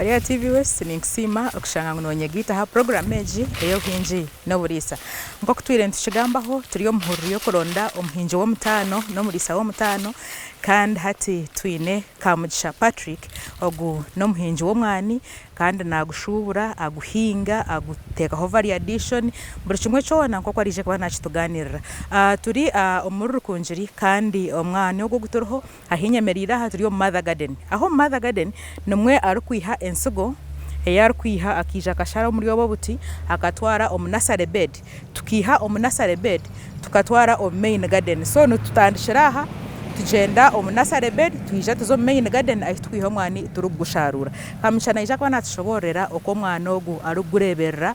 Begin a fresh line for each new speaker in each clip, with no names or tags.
Ori aha TV West ninkusiima okushanga ngu nonyegaita aha puroguramu egi ey'obuhingi n'oburiisa. Nk'oku twire nitukigambaho turi omu hururu y'okuronda omuhingi w'omutaano n'omuriisa w'omutaano kandi hati twine Kamugisha Patrick ogu n'omuhingi w'omwani kandi nagushuubura, aguhinga, aguteekaho value addition buri kimwe kyona nk'oku araije kuba nakitugaanirira. Turi omuri Rukungiri kandi omwani ogu ogu turiho Ahi nyemereire aha turi omu mother garden. Aha omu mother garden nimwo arikwiha ensigo ei arikwiha akaija akashara omuri obu obuti akatwara omu nursery bed. Tukiiha omu nursery bed tukatwara omu main garden. So nitutandikira aha tugyenda omu nursery bed twija tuza omu main garden ahi turikwiha omwani turikugusharuura. Kamugisha naija kuba natushoboororera oku omwani ogu arikugureeberera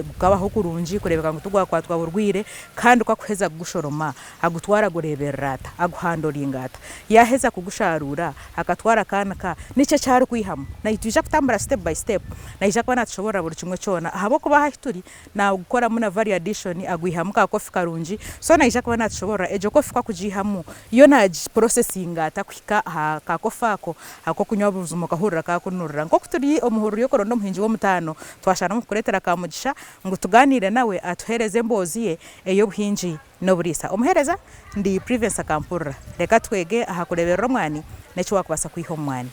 gukabaho kurungi kureebeka ngu tigwakwatwa burwaire kandi ku arikuheza kugushoroma Agutwara agureeberera ata? Aguhandoringa ata? Yaaheza kugusharuura, akatwara akaanika, niki eki arikwihamu? Naitwija kutambura step by step, naija kuba naatushoboorora buri kimwe kyona. Ahabw'okuba ahu turi, naagukoramu na value addition, agwihamu ka coffee karungi, so naija kuba naatushoboorora egyo coffee ku akugiihamu, yo naagi processinga ata kuhika aha ka coffee ako ak'okunywa buzima okahurira kaakunurira. Nk'oku turi omu hururu y'okuronda omuhingi w'omutaano, twasharamu kukureetera Kamugisha ngu tugaaniire nawe atuheereze emboozi ye ey'obuhingi n'oburiisa. Omuheereza, Ndi Privence Akampurira. Reka twege aha kureeberera omwani n'eki waakubaasa kwiha omu mwani.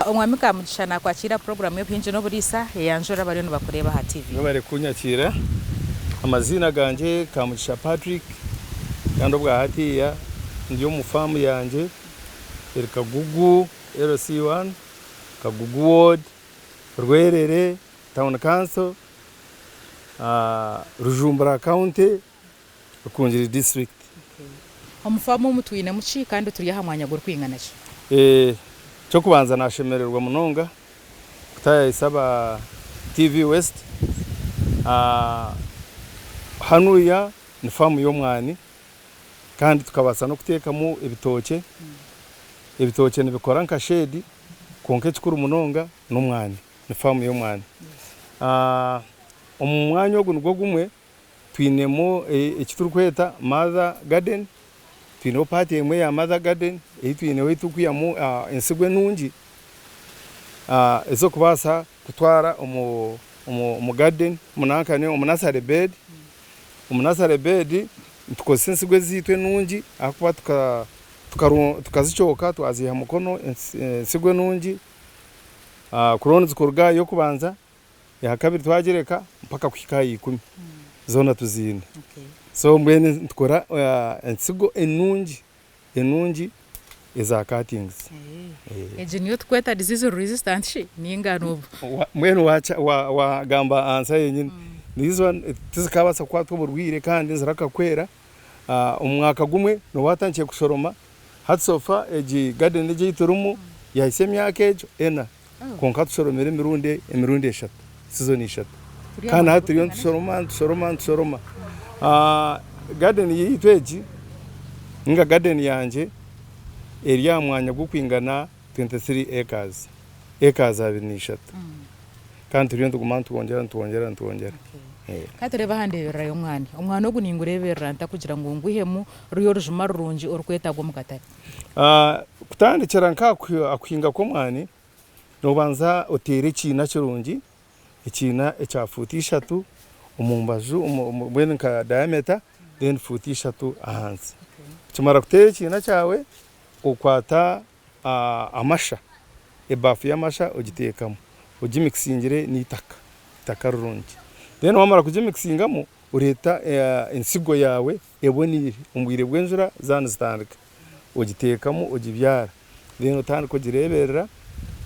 Omwami Kamugisha naakwakiira aha puroguraamu y'obuhingi n'oburiisa eyanjura abariyo nibakureeba aha TV.
Mwebare kunyakiira. Amaziina gangye Kamugisha Patrick kandi obwa hatiiya Ndi omu faamu yangye eri Kagugu LC1, Kagugu ward, Rwerere town council, Rujumbura county, Rukungiri district.
Omu faamu omu twinemu ki kandi turi aha mwanya gurikwingana ki?
Eky'okubanza nashemererwa munonga kutayayisa aba TV West. Hanuya ni faamu y'omwani. Kandi tukabaasa n'okuteekamu ebitookye. Ebitookye nibikora nka shade kwonka ekikuru munonga n'omwani, ni faamu y'omwani. Omu mwanya ogu nigwo gumwe twinemu eki turikweta mother garden, twineho part emwe ya mother garden ei twineho ei turikwihamu ensigo enungi ez'okubaasa kutwara omu garden nankani omu nursery bed. Omu nursery bed nitukozesa ensigo ezaitu enungi ahakuba tukazicooka twaziiha mukono ensigo enungi kurora nizikuruga aha y'okubanza, eya kabiri twagireka mpaka kuhika aha ya ikumi zoona tuziine. So mbwenu nitukora ensigo enungi enungi eza cuttings.
Egi niyo tukweta disease resistant shi ninga nobu.
Mbwenu wagamba answer yenyini. These one tizikabaasa kukwatwa oburwaire kandi nizirakakwera. Omu mwaka gumwe nooba watandikire kushoroma. Hati so far egi garden egi ei turimu yahitsya emyaka egyo ena kwonka tushoromire emirundi emirundi eshatu, season ishatu. Kandi hati turiyo nitushoroma nitushoroma nitushoroma. Garden yaitu egi ninga garden yangye eri aha mwanya gurikwingana 23 acres, acres 23 kandi turiyo nituguma nitwongyera nitwongyera nitwongyera.
Ka tureebe aha ndeeberera y'omwani. Omwani ogu ningureeberera nta kugira ngu ngwihemu ruri orujuma rurungi orikwetagwa omu katare?
Kutandikira nk'aha kuhinga kw'omwani, Noobanza oteere ekiina kirungi, ekiina ekya fuuti ishatu omu mbaju mbwenu nka diameter then fuuti ishatu ahansi. Okimara kuteera ekiina kyawe, okwata amasha, ebaafu y'amasha ogiteekamu ogimikisingire n'eitaka, eitaka rirungi. Then waamara kugimikisingamu, oreeta ensigo yaawe eboneire omu bwire bw'enjura zaaba nizitandika, ogiteekamu ogibyara. Then otandika ogireeberera,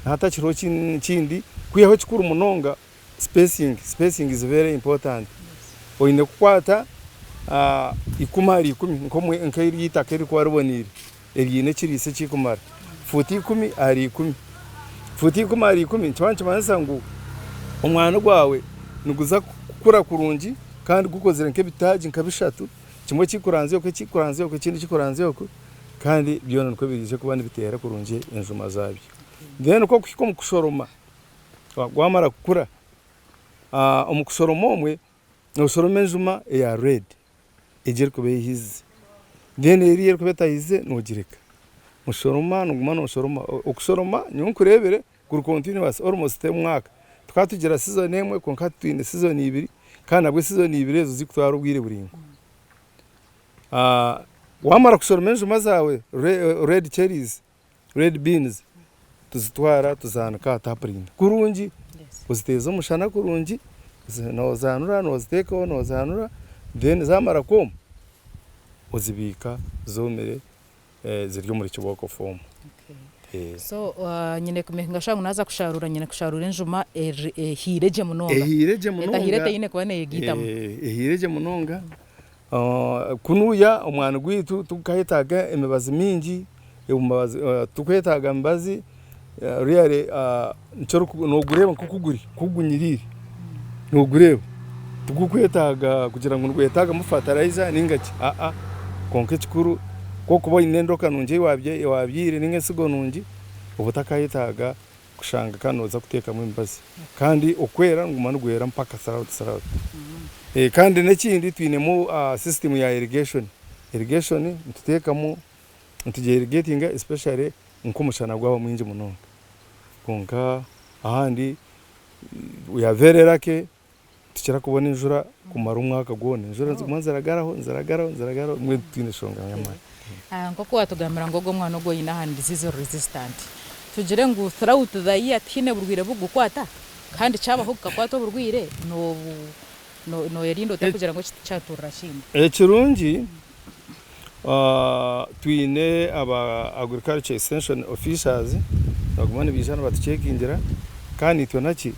hatakiriho ekindi kwihaho ekikuru munonga spacing, spacing is very important. Oine kukwata ikumi ahari ikumi nk'eitaka eririkuba riboneire eriine ekiriisa ekirikumara, fuuti ikumi ahari ikumi. Fuuti ikumi ahari ikumi nikiba nikimanyisa ngu omwani gwawe niguza kukura kurungi kandi gukozire nk'ebitaagi nka bishatu, kimwe kikuranzya oku, ekikuranzya oku, ekindi kikuranzya oku. Kandi byona nikwo biriije kuba nibiteera kurungi enjuma zaabyo. Then ku orikuhika omu kushoroma, gwamara kukura, Omu kushoroma omwe, noshoroma enjuma eya red egyo erikuba ehiize then eriya erikuba etahiize nogireka. Oshoroma noguma noshoroma, okushoroma nyowe nkureebire kuri continuous almost omwaka. Tukaba tugira season emwe kwonka hati twine season ibiri kandi nabwo season ibiri ezo zikutwara obwire buraingwa. Wamara kushoroma enjuma zaawe red cherries, red beans, tuzitwara tuzaanika aha tapurini kurungi, oziteeza omushana kurungi, nozaanura noziteekaho nozaanura then zamara kwoma ozibiika zoomire ziri omuri kibooko form.
So nyine kumekinga sure ngu naaza kusharuura nyine kusharuura enjuma ehiire gye munonga.
Ehiire gye munonga.
Etahiire teine kuba neyegaitamu.
Ehiire gye munonga. Kunuya omwani gwaitu tigukayetaaga emibazi mingi, titukwetaaga mibazi really nogureeba nk'oku guri, nk'oku gunyiriire nogureeba. Tigukwetaaga kugira ngu nigwetaagamu fertilizer ninga ki aa kwonka ekikuru ku orikuba oine endoka nungi ei wabyaire ninga ensigo nungi oba otakayetaaga kushanga kandi nooza kuteekamu emibazi kandi okwera niguguma nigwera mpaka throughout throughout. Kandi n'ekindi twinemu system ya irrigation, irrigation nituteekamu nitugi irrigatinga especially nk'omushana gwaba mwingi munonga kwonka ahandi we are very lucky Nitukira kubona enjura kumara omwaka gwona. Enjura niziguma niziragaraho, niziragaraho, niziragaraho mbwenu titwine nshonga y'amaani.
Nk'oku waatugambira ngu ogu omwana ogu oine aha ni disease resistant, tugire ngu throughout the year tihaine burwaire burikukukwata? Kandi kyabaho bukakwata oburwaire, nooyerinda ota kugira ngu eki tikyatuurira kindi?
Ekirungi twine aba agriculture extension officers nibaguma nibaija nibatucekingira kandi itwe naki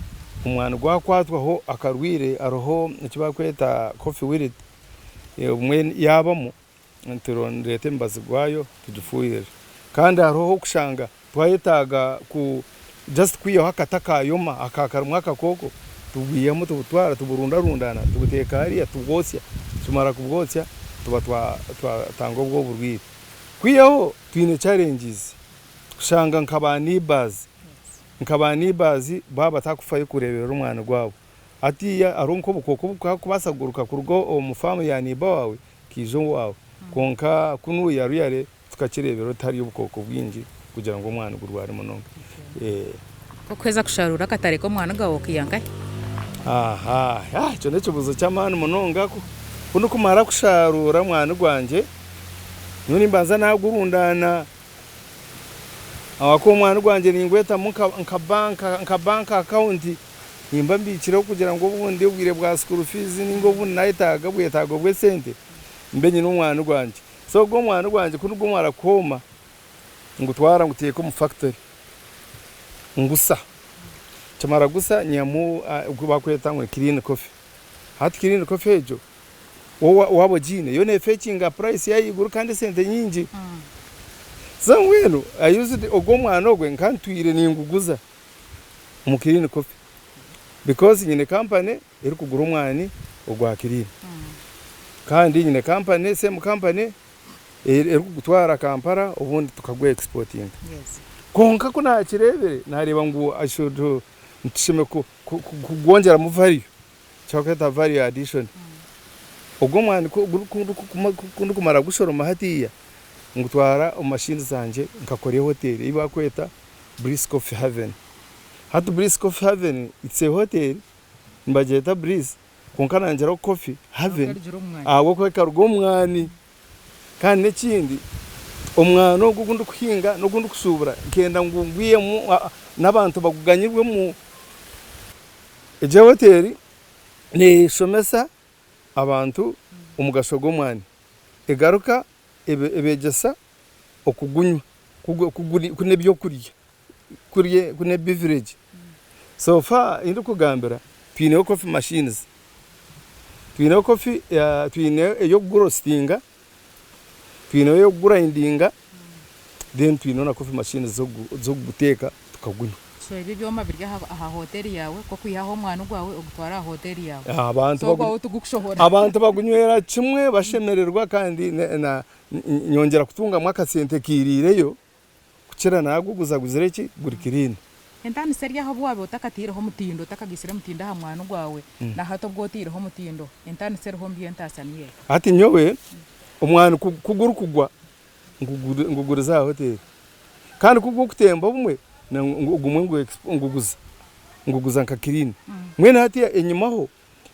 omwani gwakwatwaho akarwaire hariho eki barikweta coffee wilt obumwe yaabamu nitureeta emibazi gwayo tugifuuhirire kandi hariho ah'okushanga Twayetaaga ku just kwihaho akati akaayoma aka karimu akakooko, tubwihamu tubutwara tuburundarundaana tubuteeka hariya tubwotsya, tumara kubwotsya tuba twatanga obwo oburwaire. Kwihaho twine challenges kushanga nka ba neighbours, nka ba neighbours baaba batakufayo kureeberera omwana gwabo. Hatiiya hariho nk'obukooko obukakubaasa kuguruka kuruga omu faamu ya neighbour waawe kaija owaawe kwonka kunuya really Tukakireebera oti hariyo obukooko bwingi kugira ngu omwani gurware munonga.
Okuheza kusharuura akatare k'omwani gwawe okaiha nkahi?
Aha, ekyo n'ekibuuzo ky'amaani munonga. Ku ndikumara kusharuura omwani gwangye, nyowe nimbanza naagurundaana. Ahakuba omwani gwangye ningwetamu nka bank account, nimba mbiikireho kugira ngu obundi obwire bwa school fees ninga obundi naayetaaga obwetaago bw'esente, mbe nyine omwani gwangye. So ogwo omwani gwangye ku nigumara kwoma, ngutwara nguteeka omu factory ngusa. Kimara gusa nyihamu ogu bakweta ngu ni clean coffee. Hati clean coffee egyo waaba ogiine yo nefetchinga price y'ahaiguru kandi esente nyingi. So mbwenu I used ogwo omwani ogwe nka ntwire ninguguza omu clean coffee because nyine company erikugura omwani ogwa clean. Kandi nyine company, same company erikugutwara Kampala obundi tukagu exportinga. Kwonka ku naakireebire naareeba ngu I should tushemereire kugwongyeramu value, eki barikweta value addition. Ogwo omwani ku ndikumara kugushoroma hatiiya, ngutwara omu machine zangye nkakora ehoteeri ei barikweta Bliss Coffee Haven. Hati Bliss Coffee Haven it's a hotel Nibagyeta Bliss kwonka nangiraho Coffee Haven ahabw'okuba ekaruga omu mwani. Kandi n'ekindi omwani ogu ogu ndikuhinga n'ogu ndikushuubura nkenda ngu ngwihemu n'abantu baguganyirwemu. Egyo hoteeri neeshomesa abantu omugasho gw'omwani, egaruka ebeegyesa okugunywa, n'ebyokurya. Kurye ku ne beverage. So far ei ndikugambira twineho coffee machines, twineho coffee twineho ey'okuguroastinga, twineho ey'okugurindinga then twineho na coffee machines z'okuguteeka tukagunywa.
So ebyo ebyoma biri aha hoteri yaawe ku okwihaho omwani gwawe ogutwara aha hoteri yaawe. So ogwawe tigukushohora.
Abantu bagunywera kimwe bashemererwa kandi nyongyera kutungamu akasente kairiireyo. Kukira naguguza guzire ki guri clean.
Entaaniso eri aha obu waabaire otakataireho omutindo, otakagaitsire omutindo aha mwani gwawe, na hati obu otaireho omutindo, entaaniso eriho omu by'entaasya niyo eha?
Hati nyowe omwani ku gurikugwa nguguriza aha hoteeri kandi ku gurikutemba obumwe ogumwe nguguza, nguguza nka kiriini. Mbwenu hati enyimaho,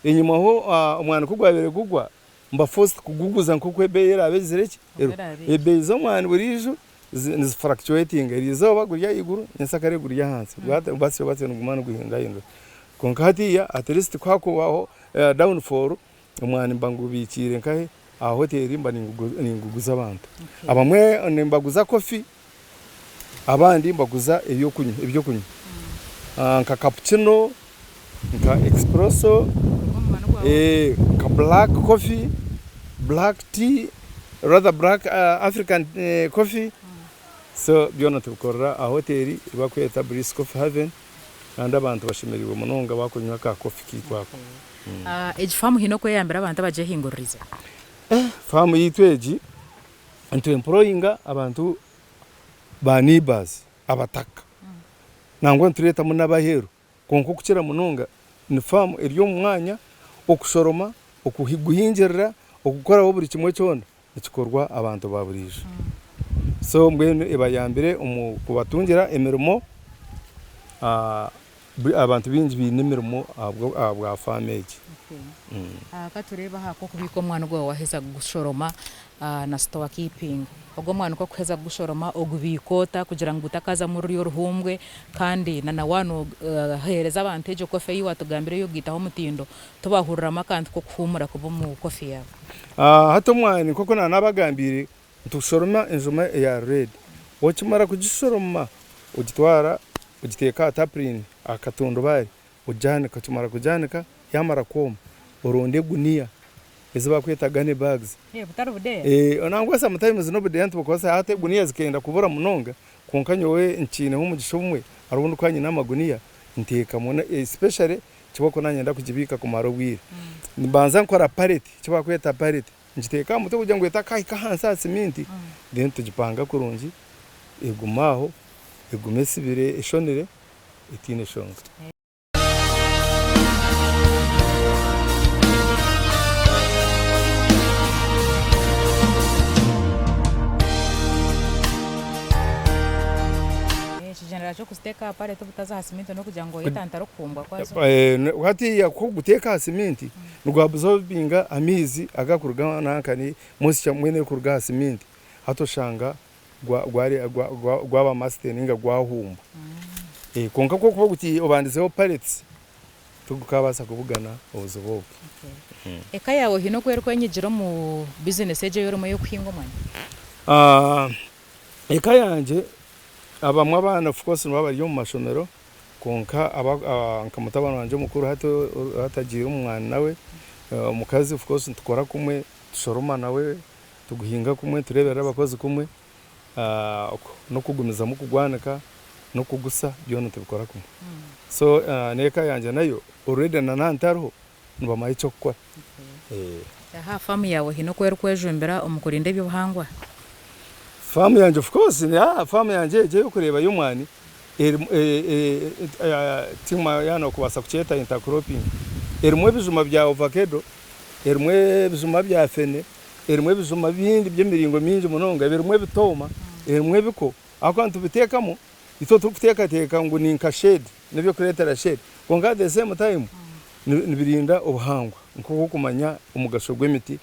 enyimaho omwani ku gwabaire gugwa mba forced kuguguza nk'oku ebeeyi eraabe egizire ki? Ebeeyi z'omwani buriijo nizi fluctuatinga, eriizooba guri ahaiguru nyensyakare guri ahansi, basyo basyo niguguma niguhindahindura. Kwonka hatiiya at least ku hakubaho down fall, omwani mba ngubiikiire nkahe? Aha hoteeri mba ninguguza abantu. Abamwe nimbaguza coffee, abandi mbaguza ebyokunywa nka cappuccino, nka expresso, nka black coffee, black tea, rather black African coffee, so byona tubikorera aha hoteeri ei barikweta Bliss Coffee Haven kandi abantu bashemereirwe munonga baakunywa ka coffee kaitu ako.
Egi faamu haine oku eyambire abantu abagyehinguririize?
Faamu yaitu egi nitu employinga abantu ba neighbours abataka nangwa nitureetamu n'abaheeru kwonka okukira munonga ni faamu eri omu mwanya okushoroma, okuguhingirira, okukoraho buri kimwe kyona nikikorwa abantu ba buriijo. So mbwenu ebayambire omu kubatungira emirimo, abantu baingi baine emirimo ahabwa faamu egi.
Ka tureebe aha k'okubiika omwani gwawe waheza kugushoroma na store keeping. Ogwo omwani ku orikuheza kugushoroma ogubiika ota kugira ngu gutakazamu ruri oruhumbwe kandi na na waaba noheereza abantu egyo coffee ei waatugambira ey'okugaitaho omutindo tobahuriramu akantu k'okuhuumura kubi omu coffee yaawe?
Hati omwani nk'oku naanabagambiire nitushoroma enjuma eya red. Okimara kugishoroma ogitwara ogiteeka aha tapurini aha katundubaare Ogyanika, okimara kugyanika yamara kwoma oronde eguniya ezi barikweta gunny bags.
Butari budeeya?
Nangwa sometimes n'obudeeya nitubukozesa hati eguniya zikenda kubura munonga kwonka nyowe nkiineho omugisha obumwe hariho obu ndikuba nyine amaguniya nteekamu especially kiba ku nanyenda kugibiika kumara obwire. Nimbanza nkora pallet eki barikweta pallet ngiteeka aha mutwe kugira ngu etakahika ahansi aha siminti then tugipanga kurungi egume aho egume esibire eshonire. etaine shonga.
Ekigyendererwa ky'okuziteeka aha pallet obutaza aha siminti n'okugira ngu oyetantare okuhumbwa kwazo.
Hatiiya ku orikuguteeka aha siminti nigwa absorbinga amaizi agakuruga nankani moisture mbwenu erikuruga aha siminti hati oshanga gwaba masite ninga gwahumba. Kwonka ku orikuba obandizeho pallets tigukabaasa kubugana obuzibu obwo.
Eka yaawe haine oku erikwenyigira omu bizinesi egi ei orimu ey'okuhinga omwani?
Eka yangye abamwe abaana of course nibaba bari omu mashomero kwonka nka mutabani wangye omukuru hati agiire omu mwani nawe, omukazi of course nitukora kumwe, tushoroma nawe. Tuguhinga kumwe, tureeberera abakozi kumwe, n'okugumizamu kugwanika n'okugusa byona tubikora kumwe. So n'eka yangye nayo already na naaba ntariho nibamanya eky'okukora.
Aha faamu yaawe haine oku erikwejumbira omu kurinda eby'obuhangwa?
Faamu yangye of course, faamu yangye egyo ey'okureeba y'omwani erimu tihaine orikubaasa kukyeta intercropping, erimu ebijuma bya ovakedo, erimu ebijuma bya fene, erimu ebijuma bingi by'emiringo mingi munonga, erimu ebitooma, erimu ebiko, ahabw'okuba nitubiteekamu itwe turikuteekateeka ngu ni nka shade, n'eby'okureetera shade kwonka at the same time nibirinda obuhangwa nk'oku orikumanya omugasho gw'emiti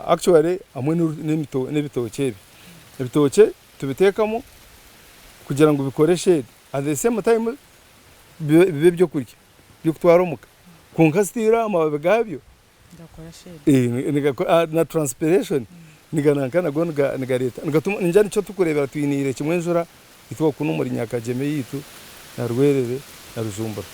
actually hamwe n'ebitookye ebi. Ebitookye tubiteekamu kugira ngu bikore shade at the same time bibe ebyokurya by'okutwara omuka kwonka still amababi gaabyo na transpiration nigananka nago nigareeta nigatuma ningira nikyo turikureebera twiniire kimwe enjura itwe okunu omuri Nyakagyeme yaitu na Rwerere na Rujumbura.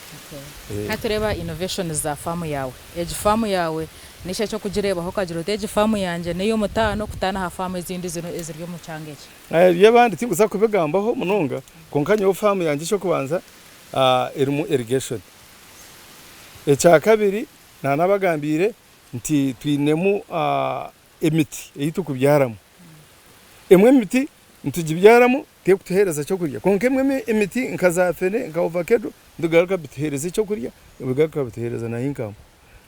Hati reeba innovations za faamu yaawe. Egi faamu yaawe niki eky'okugireebaho okagira oti egi faamu yangye n'ey'omutaano kutaana aha faamu ezindi eziri omu kyanga eki?
Eby'abandi tinkuza kubigambaho munonga kwonka nyowe faamu yangye eky'okubanza erimu irrigation. Ekyakabiri Naanabagambiire nti twinemu emiti ei turikubyaramu. Emwe emiti nitugibyaramu. Terikutuheereza kyokurya kwonka emwe emiti nka za fene nka ovakedo nibigaruka bituheereza ekyokurya nibigaruka bituheereza na income.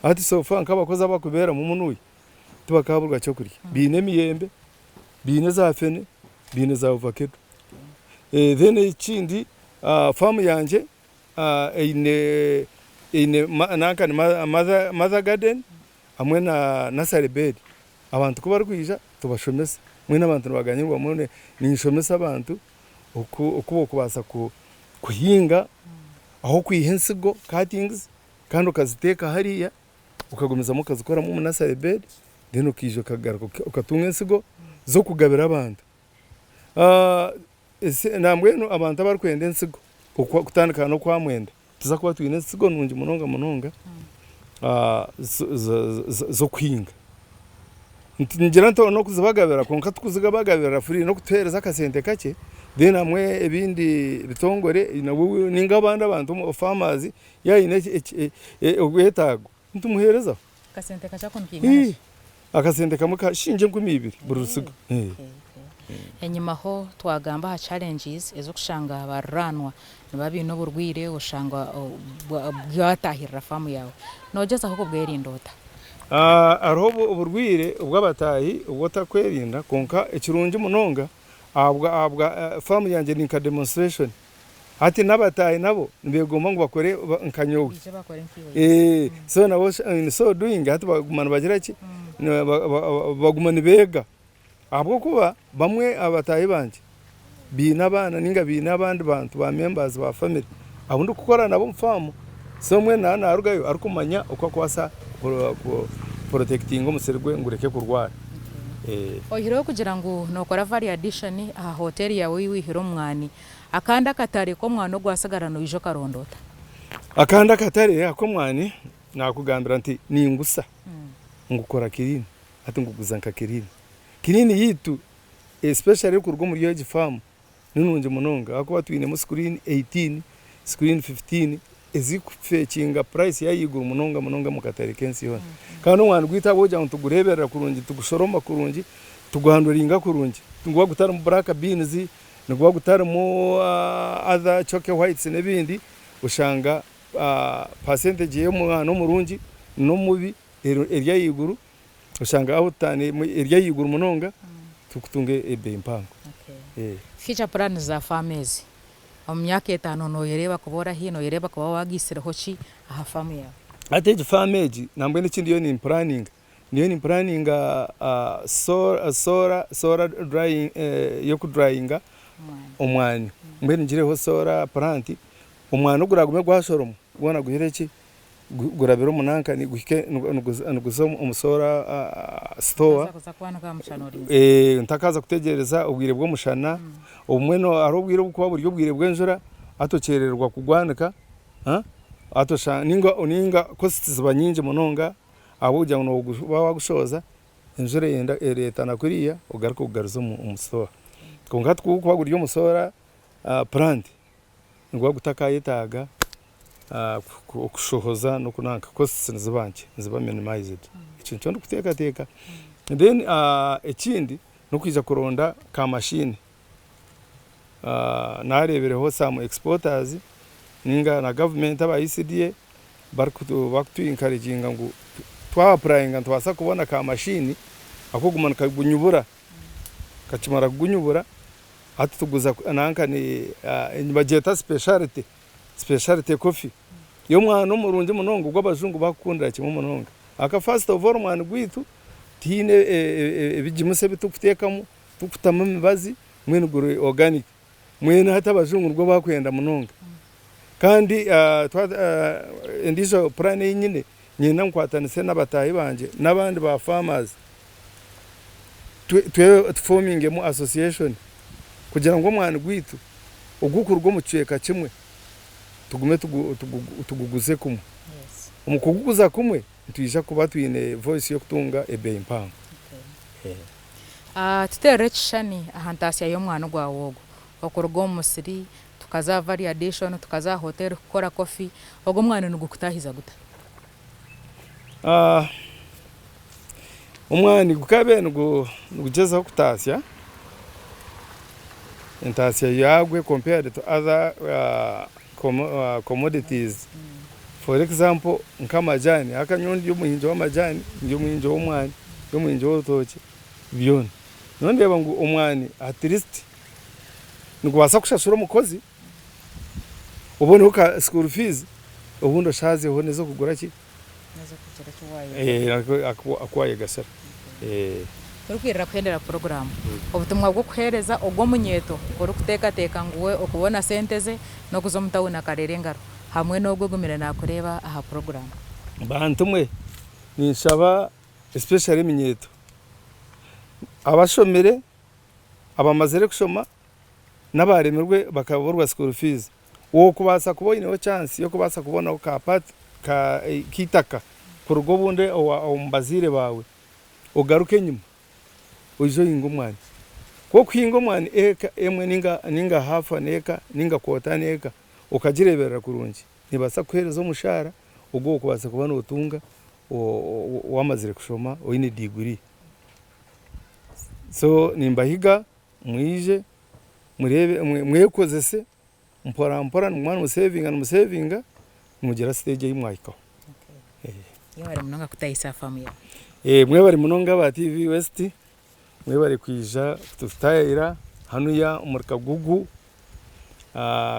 Hati so far nk'abakozi abarikubeeramu munuya tibakaburwa kyokurya baine emiyembe, baine za fene, baine za ovakedo. Then ekindi faamu yangye eine eine nanka ni mother garden hamwe na nursery bed. Abantu ku barikwija tubashomesa, mbwenu abantu nibaganyirwamu ninshomesa abantu oku oku bokubaasa kuhinga, ah'okwiha ensigo cuttings kandi okaziteeka hariya okagumizamu okazikoramu omu nursery bed then okaija okagaruka okatunga ensigo z'okugabira abantu. Nambwenu abantu abarikwenda ensigo kutandika n'okwa mwenda nituza kuba twine ensigo nungi munonga munonga z'okuhinga. Ningira nti n'okuzibagabira kwonka tikuzibagabirira free n'okutuheereza akasente kakye then hamwe ebindi bitongore ninga abandi abantu farmers yaaba aine obwetaago nitumuheerezaho.
Akasente kakye ako nikaingana ki?
Akasente kamwe ka shilingi 2000 buri rusigo.
Enyimaho twagamba aha challenges ez'okushanga baruraanwa nibaba baine oburwaire oshanga bwatahirira faamu yaawe. Nogyezaho kubwerinda ota?
Hariho oburwaire obw'abataahi obu otakwerinda kwonka ekirungi munonga ahabwa faamu yangye ni nka demonstration. Hati n'abataahi nabo nibegomba ngu bakore nka nyowe.
Baije bakore nkaiwe.
So nabo in so doing hati baguma nibagira ki? Baguma nibeega ahabw'okuba bamwe aha bataahi bangye baine abaana ninga baine abandi bantu ba members ba family abu ndikukora nabo omu faamu so mbwenu naaba naarugayo arikumanya oku arikubaasa ku protectinga omusiri gwe ngu gureke kurwara.
Oihireho kugira ngu nookora value addition aha hoteeri yaawe ei waihire omu mwani, Akandi akatare k'omwani ogwatsigara noija okaronda ota?
Akandi akatare ak'omwani nakugambira nti ningusa ngukora clean hati nguguza nka clean. Clean yaitu especially erikuruga omuri egi farm ni nungi munonga ahakuba twinemu screen 18, screen 15 ezikufekinga price y'ahaiguru munonga munonga omu katare k'ensi yoona. Kandi omwani gwaitu ahabw'okugira ngu nitugureeberera kurungi, nitugushoroma kurungi, tuguhanduringa kurungi, niguba gutarimu black beans, Niguba gutarimu other chalky whites n'ebindi, oshanga percentage y'omwana omurungi n'omubi eri ahaiguru, oshanga outturn eri ahaiguru munonga, turikutunga ebeeyi mpango.
Future plans za faamu ezi, omu myaka etaano noyereeba kuba orahi, noyereeba kuba wagaitsireho ki aha faamu yaawe?
Hati egi faamu egi nambwenu ekindi ndiyo nimpuraninga Ndiyo nimpuraninga soora soora drying y'okudryinga omwani. Mbwenu ngireho soora plant, omwani oguragume gwashoromwa gwona guhire ki, gurabire omu nanka guhike niguza omu soora store. Ntakaaza kutegyereza obwire bw'omushana, obumwe hariho obwire obukuba buri obwire bw'enjura hati okyerererwa kugwanika, hati oshanga ninga costs ziba nyingi munonga. Ahabw'okugira ngu nooba waagushohoza, enjura eyenda ereetana kuriya ogaruke ogugaruze omu store. Kwonka hati ku gurikuba guri omu solar plant, niguba gutakayetaaga okushohoza n'okunanka costs niziba nkye, niziba minimized. Ekyo nikyo ndikuteekateeka. Then ekindi n'okwija kuronda ka machine. Naareebireho some exporters ninga na government aba ECDA barikutu encouraginga ngu twa applyinga nitubaasa kubona ka machine ak'okuguma nikagunyubura, kakimara kugunyubura hati tuguza nanka nibagyeta speciality, speciality coffee y'omwani omurungi munonga ogu abajungu barikukundira kimwe munonga. Aka first of all omwani gwaitu tihaine ebigimusa ebi turikuteekamu, Tukutamu emibazi mbwenu guri organic mbwenu hati abajungu nibwo bakwenda munonga kandi endijo plan eyi nyine niinyenda nkwatanise n'abataahi bangye n'abandi ba farmers tufomingemu association kugira ngu omwani gwaitu ogukuruga omu kicweka kimwe tugume tuguguze kumwe. Omu kuguguza kumwe nitwija kuba twine voice y'okutunga ebeeyi mpango.
Tuteerere ekishushani aha ntaasya y'omwani gwawe ogwo. Okuruga omu musiri, tukaza aha Value Addition, tukaza aha hoteeri kukora kofi, ogwo omwani nigukutaahiza guta?
Omwani gukabaire nigugyezaho kutaasya. Entaasya yaagwo compared to other commodities for example nk'amajaani haka nyowe ndi omuhingi w'amajaani, ndi omuhingi w'omwani, ndi omuhingi w'orutookye byona. Nyowe ndeeba ngu omwani at least nigubaasa kushashura omukozi oboneho ka school fees obundi oshaazeho n'ez'okugura ki? Aku waayegasira.
Turikwirira kuhendera puroguraamu, obutumwa bw'okuheereza ogwo omunyeeto orikuteekateeka ngu we okubona sente ze n'okuza omu tawuni akareera engaro hamwe n'ogwo ogumire naakureeba aha puroguraamu.
Bantu mwe ninshaba especially eminyeeto abashomire, abamazire kushoma n'abaremirwe bakaburwa school fees, Okubaasa kuba oineho chance y'okubaasa kubonaho ka part k'eitaka kuruga obundi omu bazaire baawe ogaruke enyima oije ohinge omwani. Ku okuhinga omwani eka emwe ninga half an acre ninga quarter an acre okagireeberera kurungi neebaasa kukuheereza omushaara ogu orikubaasa kuba nootunga waamazire kushoma oine diguri. So nimbahiga mwije mureebe mwekozese mpora mpora nimuguma nimusevinga nimusevinga nimugira siteegi ei mwahikaho.
Mwebare munonga kutahisa aha faamu yaawe.
Mwebare munonga aba TV West, mwebare kwija kututaayayira hanuya omuri Kagugu,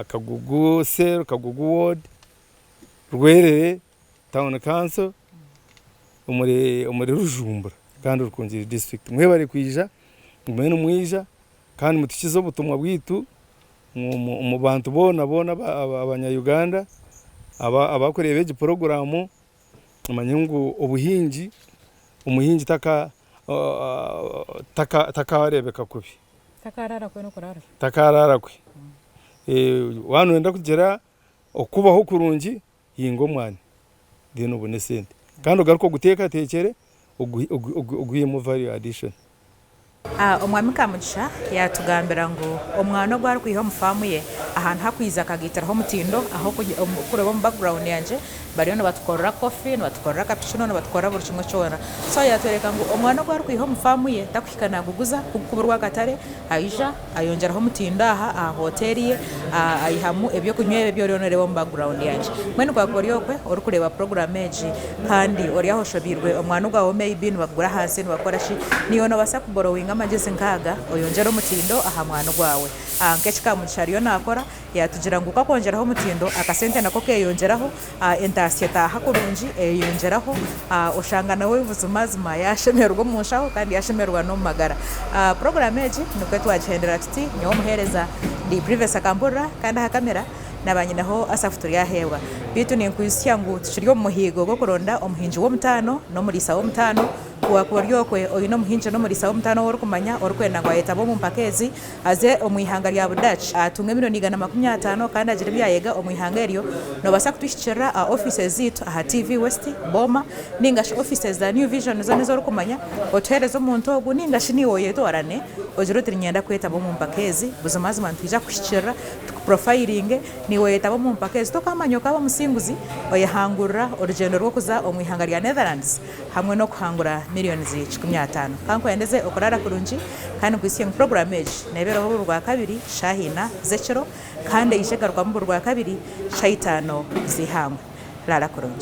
Kagugu cell, Kagugu ward, Rwerere Town Council omuri Rujumbura kandi Rukungiri district. Mwebare kwija, mugume nimwija kandi mutukize obutumwa bwaitu omu bantu boona boona abanya Uganda abakureeba egi puroguraamu bamanye ngu obuhingi, omuhingi takareebeka kubi. Takaraara kwe. Waaba noyenda kugira okubaho kurungi Hinga omwani then obone esente kandi ogaruke oguteekateekyere ogwihemu value addition.
Omwami Kamugisha yaatugambira ngu omwani ogu arikwiha omu faamu ye ahantu hakwija akagaitiraho omutindo ahu orikureeba omu background yangye bariyo nibatukorera coffee, nibatukorera cappuccino, nibatukorera buri kimwe kyona. So yaatworeka ngu omwani ogu arikwiha omu faamu ye takuhika naaguguza ku gukuburwa akatare aija Ayongyeraho omutindo aha aha hoteeri ye, aihamu eby'okunywa ebi ebi oriyo nooreeba omu background yangye. Mbwenu ku wakuba ori okwe orikureeba puroguraamu egi kandi ori aho oshobeirwe omwani gwawe maybe nibagugura ahansi nibakora ki, naiwe noobaasa kuborowinga amagyezi nk'aga oyongyere omutindo aha mwani gwawe. Nk'eki Kamugisha ariyo naakora, yaatugira ngu ku akwongyeraho omutindo akasente nako keeyongyeraho, entaasya etaaha kurungi eyeyongyeraho, oshanga nawe buzimazima yaashemererwa omu nshaho kandi yaashemererwa n'omu magara. Puroguraamu egi nikwo twagihendera tuti, nyowe omuheereza ndi Privacy Akampurira kandi aha kamera naaba nyineho Asaph Turyaheebwa. Beitu ninkwijutsya ngu tukiri omu muhiigo gw'okuronda omuhingi w'omutaano n'omuriisa w'omutaano. Ku waakuba ori okwe oine omuhingi n'omuriisa w'omutaano ou orikumanya orikwenda ngu ayetabe omu mpaka ezi, aze omu ihanga rya Budaaki atunge emilioni 150 kandi agire ebi yaayega omu ihanga eryo, noobaasa kutuhikirira aha offices zaitu aha TV West, Boma, nainga shi offices za New Vision zoona ezi orikumanya, otuheereze omuntu ogu nainga shi naiwe oyetwarane ogire oti niinyenda kwetaba omu mpaka ezi, buzimazima nitwija kukuhikirira tukuprofayiringe, naiwe oyetaba omu mpaka ezi. Tokaamanya okaaba omusinguzi oyehangurira orugyendo rw'okuza omu ihanga rya Netherlands. hamwe n'okuhangura millions 50. Ka nkwendeze okuraara kurungi kandi nkwitsye ngu puroguraamu egi neebeeraho buri Rwakabiri shaaha ina z'ekiro kandi eija egarukwamu buri Rwakabiri shaaha itaano z'eihangwe. Raara kurungi.